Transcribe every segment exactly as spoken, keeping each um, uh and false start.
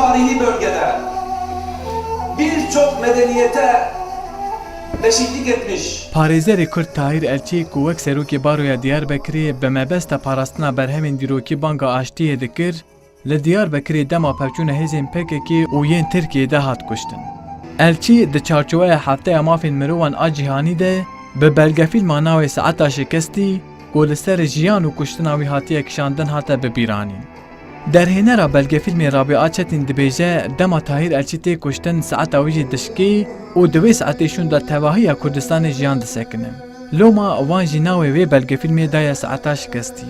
Tarihi bölgede birçok medeniyete eşitlik etmiş. Parêzerê Kurd Tahîr Elçî ku wek Serokê Baroya Diyarbekirê bi mebesta parastina berhemên dîrokî banga aştiyê dikir, li Diyarbekirê dema pevçûna hêzên P K K û yên Tirkiyê de hat kuştin. Elçî di çarçoweya Hefteya Mafên Mirovan a Cîhanî de bi belgefîlma navê Saeta Şikestî ku li ser jiyan û kuştina wî hatiye kişandin hate bibîranîn. Derhênera belgefîlmê Rabia Çetîn dibêje, dema Tahîr Elçî tê kuştin, saeta wî jî dişkê û di wê saetê şûnda tevahiya Kurdistanê jiyan disekine. Loma wan jî navê wê belgefîlmê daye Saeta Şikestî.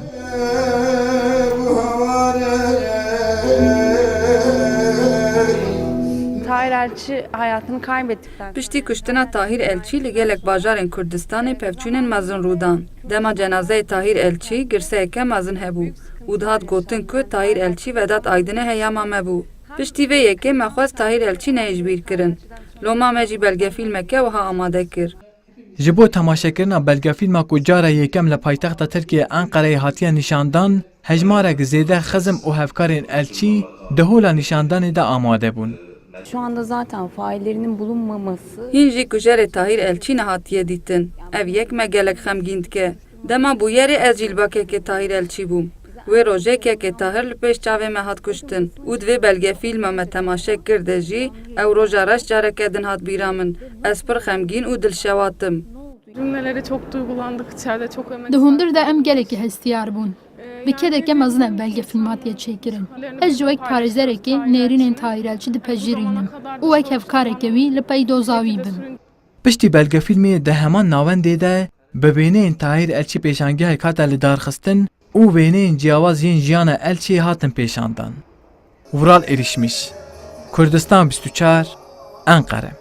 Tahir Elçi hayatını kaybettikten Piştî kuştina Tahîr Elçî li gelek bajarên Kurdistanê pevçûnên mezin rû dan. Dema cenazeyê Tahîr Elçî girseyeke mezin hebû û dihat gotin ku Tahîr Elçî Vedat Aydinê heyama me bû. Piştî vê yekê me xwest Tahîr Elçî neyê ji bîr kirin. Loma me jî belgefîlmeke wiha amade kir. Ji bo temaşekirina belgefîlma ku cara yekem li paytexta Tirkiyê Enqereyê hatiye nîşandan, hejmarek zêde xizm û hevkarên Elçî di hola nîşandanê de amade bûn. Şu anda zaten faillerinin bulunmaması Hîn jî kujerê Tahîr Elçî nehatiye dîtin. Ev yek me gelek xemgîn dike. Dema bûyerê ez jî li ba kekê Tahîr Elçî bûm. Wê rojê kekê Tahir li pêş çavê me hat kuştin û di vê belgefîlma me temaşe kir de jî ew roja reş careke din hat bîra min. Ez pir xemgîn û dilşewat im. Cümlelere çok duygulandık içeride, çok emek Di hundir de em gelekî hestiyar bûn. Bi kedeke mezin ev belgefîlm hatiye çêkirin. Ez jî wek parêzerekê nêrînên Tahîr Elçî dipejirînim û wek hevkarekê wî li pey doza wî bim. Piştî belgefîlmê di heman navendê de bi wêneyên Tahîr Elçî pêşangehek hate lidarxistin û wêneyên ciyawaz yên jiyana Elçî hatin pêşandan. Vural Erişmiş, Kurdistan bîst û çar, Enqere.